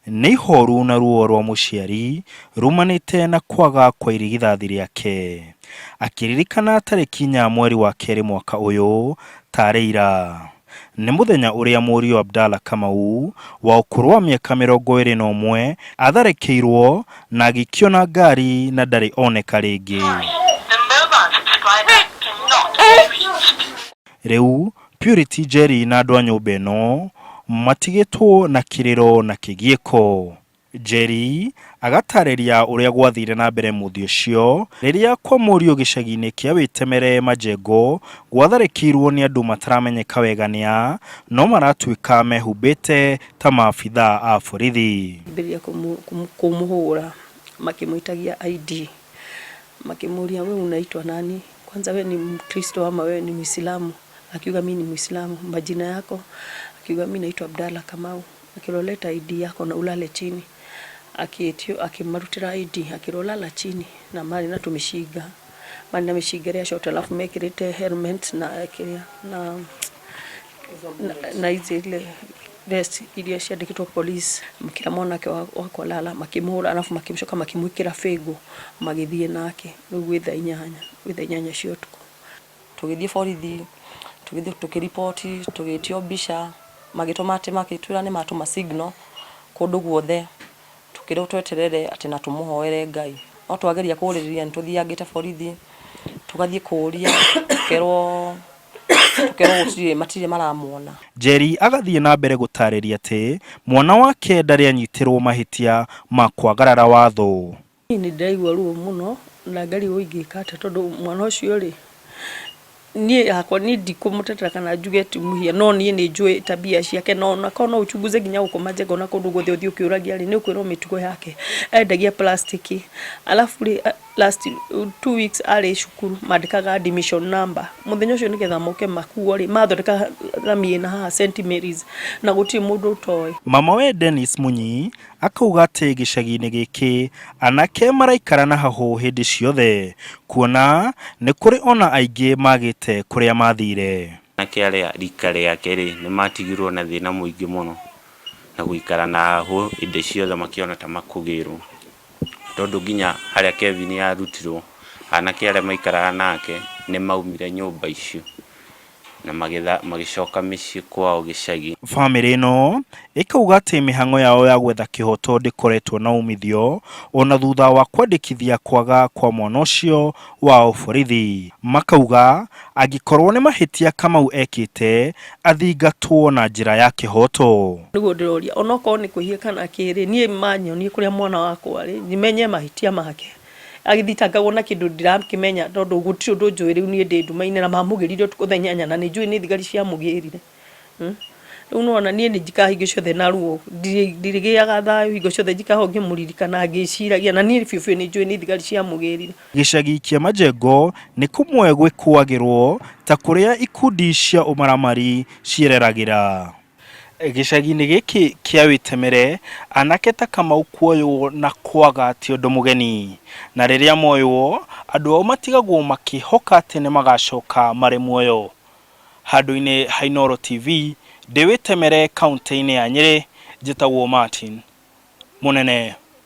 Nĩ ihoru na ruo rwa mũciari rumanĩte na kwaga kwa irigithathi rĩake. Akĩririkana tarĩki inya mweri wa kerĩ mwaka ũyũ tarĩ ira. Nĩ mũthenya ũrĩa mũriũ Abdalla Kamau wa ũkũrũ wa mĩaka 21 atharĩkĩirwo na agĩikio na ngari na ndarĩ oneka rĩngĩ. Rĩu Purity Njeri na andũ a nyũmba ĩno matigĩtwo na kĩrĩro na kĩgiĩko. Njeri agatarĩria ũrĩa gwathire na mbere mũthĩ ũcio rĩrĩa kwa mũriũ gĩcagi-inĩ kĩa Wĩtemere Majengo gwatharĩkĩirwo nĩ andũ mataramenyeka wega nĩa no maratuĩka mehumbĩte ta maabithaa a borithi. Ambĩrĩria kũmũhũra makĩmwĩtagia ID makĩmũria we unaitwa nani kwanza we ni Mkristo ama wewe ni Muislamu akiuga mi ni Muislamu majina yako akiuga mi naitwa Abdalla Kamau akĩrwo leta ID yako na ulale chini akĩtio akĩmarutĩra ID akĩrwo lala chini na marĩ na tũmĩcinga marĩ na mĩcinga ĩrĩa short alafu mekĩrĩte helmet na kĩrĩa na na ici ile vest iria ciandĩkĩtwo police makĩra mwanake wakwa lala makĩmũhũra alafu makĩmũcoka makĩmwĩkĩra bĩngũ magĩthiĩ nake rĩu gwĩ thaa inyanya gwĩ thaa inyanya cia ũtukũ. Tũgĩthiĩ borithi, tũgĩthiĩ tũkĩriboti, tũgĩtio mbica, magĩtũma atĩ magĩtwĩra nĩ matũma signal kũndũ guothe, tũkĩrwo tweterere atĩ na tũmũhoere Ngai. No twageria kũrĩrĩria nĩ tũthiangĩte borithi, tũgathiĩ kũria, tũkerwo tũkerwo gũtirĩ matirĩ maramuona. Njeri agathiĩ na mbere gũtarĩria atĩ mwana wake ndarĩ anyitĩrwo mahĩtia ma kwagarara watho. Niĩ nĩ ndĩraigua ruo mũno na ngarigwo ingĩka atĩa tondũ mwana ũcio rĩ, niĩ hakwa niĩ ndikũmũtetera kana njuge ti mũhia no niĩ nĩ njũĩ tabia ciake na ona korwo no ũchunguze nginya gũkũ Majengo na kũndũ guothe ũthiĩ ũkĩũragia rĩ, nĩ ũkwĩrwo mĩtugo yake. Endagia plastic alafu rĩ last 2 weeks arĩ cukuru mandĩkaga admission number mũthenya ũcio nĩgetha moke makuo rĩ, mathondeka rami ĩna haha St Mary's na gũtirĩ mũndũ ũtoĩ. Mama we Dennis Munyi akauga atĩ gĩcagi-inĩ gĩkĩ anake maraikara na hahũ hĩndĩ ciothe kuona nĩ kũrĩ ona aingĩ magĩte kũrĩa mathire. Anake arĩa rika rĩake rĩ, nĩ matigirwo na thĩna mũingĩ mũno na gũikara na hahũ hĩndĩ ciothe makĩona ta makũgĩrwo, tondũ nginya harĩa Kevin arutirwo, anake arĩa maikaraga nake nĩ maumire nyũmba icio na magĩcoka mĩciĩ kwao gĩcagi. Bamĩrĩ ĩno ĩkauga atĩ mĩhang'o yao ya gwetha kĩhoto ndĩkoretwo na umithio ona thutha wa kwandĩkithia kwaga kwa mwana ũcio wao borithi. Makauga angĩkorwo nĩ mahĩtia Kamau ekĩte athingatwo na njĩra ya kĩhoto. Nĩguo ndĩroria onokorwo nĩ kwĩhia kana kĩrĩ niĩ manyonie kũrĩa mwana wakwa arĩ menye mahĩtia make agĩthitangagwo na kĩndũ ndirakĩmenya tondũ gũtirĩ ũndũ njũĩ rĩu niĩ ndĩ nduma-inĩ na mamũgĩrire ũtukũ thaa inyanya na nĩ njũĩ nĩ thigari ciamũgĩrire. Rĩu nĩwona niĩ nĩ njikaraga hingo ciothe na ruo ndirĩgĩaga thayũ hingo ciothe njikaraga o ngĩmũririkana ngĩciragia na niĩ biũ biũ nĩ njũĩ nĩ thigari ciamũgĩrire. Gĩcagi kĩa Majengo nĩ kũmwe gwĩkũagĩrwo ta kũrĩa ikundi cia ũmaramari ciĩreragĩra. Gĩcagi-inĩ gĩkĩ kĩa Wĩtemere, anake ta Kamau kuoywo na kwaga ti ũndũ mũgeni. Na rĩrĩa moywo, andũ ao matigagwo makĩhoka atĩ nĩ magacoka marĩ muoyo. Handũ-inĩ ha Inooro TV, ndĩ Wĩtemere kauntĩ-inĩ ya Nyĩrĩ, njĩtagwo Martin Mũnene.